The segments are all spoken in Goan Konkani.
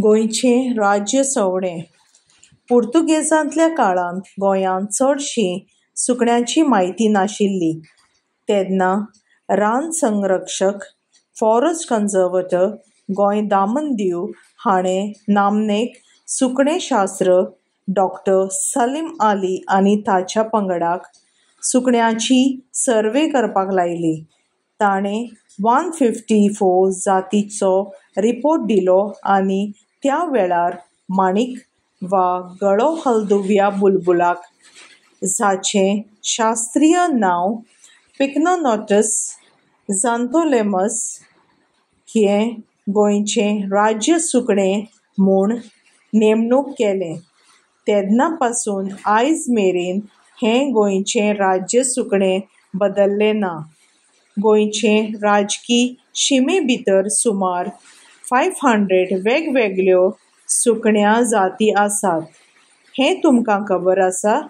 गोंयचें राज्य सवणें. पुर्तुगेजांतल्या काळांत गोंयांत चडशी सुकण्यांची म्हायती नाशिल्ली. तेन्ना रान संरक्षक फॉरेस्ट कन्जर्वेटर गोंय दामन दीव हाणें नामनेक सुकणें शास्त्र डॉक्टर सलीम अली आनी ताच्या पंगडाक सुकण्यांची सर्वे करपाक लायली. ताणें 154 जातीचो रिपोर्ट दिलो आनी त्या वेळार माणीक वा गळो हळदुव्या बुलबुलाक, जाचें शास्त्रीय नांव पिक्नोनोटस झांथोलेमस, हें गोंयचें राज्य सुकणें म्हूण नेमणूक केलें. तेन्ना पासून आयज मेरेन हें गोंयचें राज्य सुकणें बदल्लें ना. गोंयचे राजकी शिमे भितर सुमार 500 वेगवेगळ्यो सुकण्यां जाती आसात हें तुमकां खबर आसा?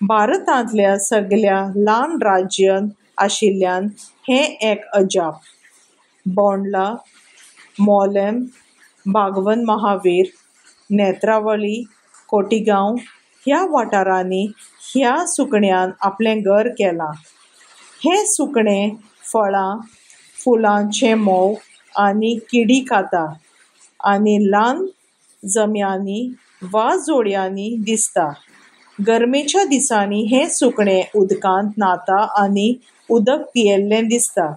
भारतांतल्या सगळ्या ल्हान राज्यांत आशिल्ल्यान हें एक अजाप. बोंडला, मोलेम, बागवन महावीर, नेत्रावळी, खोतीगांव ह्या वाठारांनी ह्या सुकण्यान आपलें घर केलां. हें सुकणें फळां, फुलांचें म्होंव आनी किडी खाता आनी ल्हान जम्यांनी वा जोडयांनी दिसता. गरमेच्या दिसांनी हें सुकणें उदकांत न्हाता आनी उदक पियेल्लें दिसता.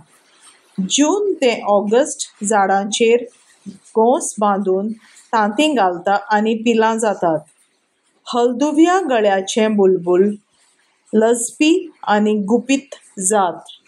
जून ते ऑगस्ट झाडांचेर घोंस बांदून तांतीं घालता आनी पिलां जातात. हळदुव्या गळ्याचें बुलबुल लजपी आनी गुपीत जात.